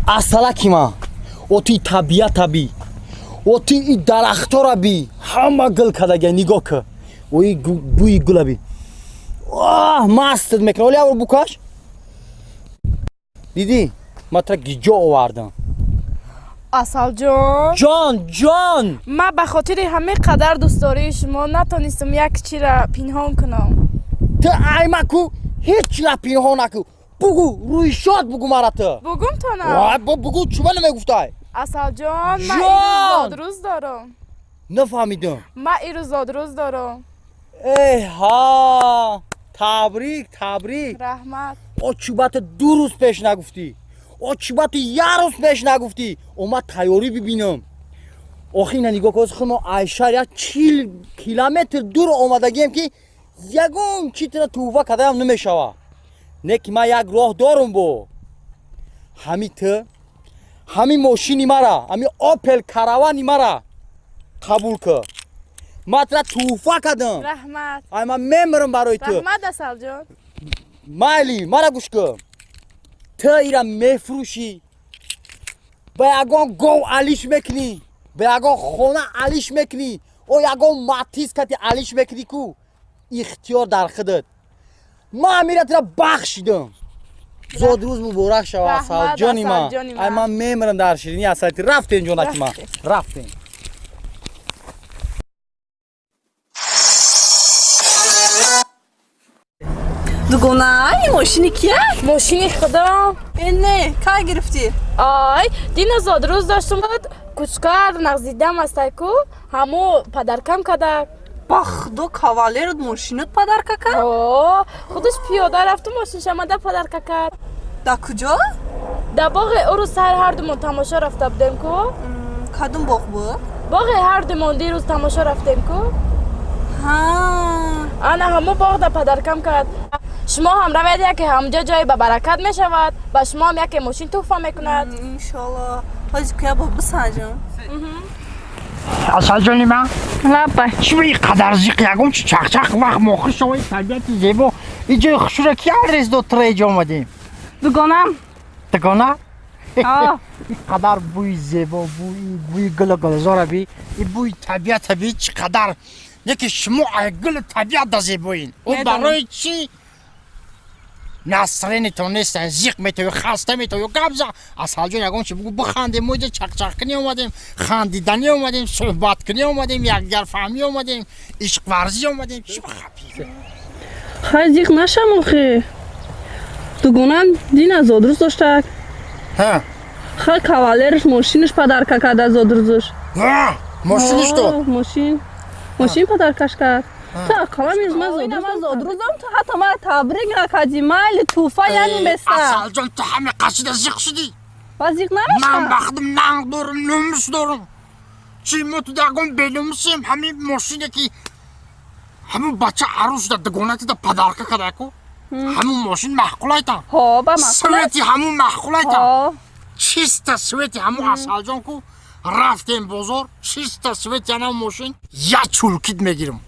Асалаки ма, оти табиата би, оти и дарахтора би, ҳама гул кадагия, нигоҳ ки, ои бӯи гула би. Оҳ, мастат мекунад. Оли авр букаш. Дидӣ, ма тра гиҷо овардам. Асалҷон. Ҷон, ҷон. Ман ба хотири ҳамин қадар дӯстдории шумо натонистам як чиро пинҳон кунам. Ту айма ку ҳеҷ чира пинҳон накӯ, бугӯ, рӯи шод бугӯ мара ту. Бугум тона? Вай, бугӯ, чуба намегуфтай? Асалҷон, ман Ҷон! ирӯз зодрӯз дорам. Нафаҳмидам. Ман ирӯз зодрӯз дорам. Эй ҳа, табрик, табрик. Раҳмат. О, чуба ту 2 рӯз пеш нагуфтӣ? О, чуба ту як рӯз пеш нагуфтӣ? О, ман тайёрӣ бибинам. Охи, ина нигоҳ кун, худ мо айшар як 40 километр дур омадагием, ки ягон чи тира туҳфа кардаям намешава. Не ки ман як роҳ дорум, бо ҳами ту ҳами мошини мара, ҳами Опел Каравани мара қабул кӣ. Ман тира туҳфа кардам. Раҳмат. Ай, ман мемирам барои ту. Раҳмат, Асалҷон. Майли, мара гӯш кун, ту ира мефурӯшӣ, ба ягон гов алиш мекунӣ, ба ягон хона алиш мекунӣ, о ягон Матиз кати алиш мекунӣ ку, ихтиёр дар худат. Ман амира тира бахшидам. Зодрӯз муборак шава. Раҳмат, Асалҷони ман. Асалҷони ман. Ай, ман мемирам дар ширини асалти. Рафтем, ҷонаки ман. Рафтем. Рафтем. Дугона, ин мошини кия? Мошини худам. Э, не, кай гирифтӣ? Ай, дина зодрӯз доштум, кучкар нағзидам астай ку, ҳамо падаркам кадак. Ба худо, кавалерот мошинот подарка кард? О, худаш пиёда рафту мошиншамада подарка кард. Дар куҷо? Дар боғи ӯ рӯз саҳар ҳардумон тамошо рафта будем ку. Кадом боғ буд? Боғи ҳардумон дирӯз тамошо рафтем ку. Ҳа. Ана ҳамо боғ да подаркам кард. Шумо ҳам равед, яке ҳамҷо ҷои ба баракат мешавад, ба шумо ҳам яке мошин туҳфа мекунад. Иншолло, ҳози куя бо бисанҷам. Асалҷони ман. Лаббай. Чӣ ба ин қадар зиқ, ягон чи чақчақ вақт мохир шавои табиати зебо, и ҷои хушура ки адрес дод, тра иҷо омадем? Дугонам. Дугона? А. Ин қадар бӯи зебо, бӯи бӯи гулу гулзора би, и бӯи табиата би, чӣ қадар не ки шумо ай гулу табиат да зебоин о. Медонам. Барои чӣ насренитон нестан, зиқ метавӣ, хаста метавӣ? Гап за, Асалҷон, ягон чи бугӯ, бихандем. Мо иҷа чақчақкунӣ омадем, хандиданӣ омадем, суҳбаткунӣ омадем, якдигарфаҳмӣ омадем, ишқварзӣ омадем. Чӣ бихапӣ? Хай, зиқ нашам охи. Дугонам дина зодрӯз доштак. Ҳа. Хай, кавалерш мошинаш подарка карда зодрӯзаш. Ҳа, мошиниш то? О, мошин подаркаш кард. Ту ақаллан мез ман зодрӯзам, ту ҳатто мара табрик накардӣ. Майли, тӯҳфа яъне беста. Асалҷон, ту ҳами қасида зиқ шудӣ? Ба зиқ Ман намешавам. ба худам нанг дорам, номус дорам. Чӣ, мо ту ягон беномусем? Ҳамин мошине ки ҳамун бача арӯс да дугонатида подарка кардаку, ҳамун мошин маъқулайта? Ҳо, ба маъқул. Свети ҳамун маъқулайта? Ҳо. Чиста свети ҳамун, Асалҷон ку, рафтем бозор, чиста свети ана мошин як чулкит мегирам.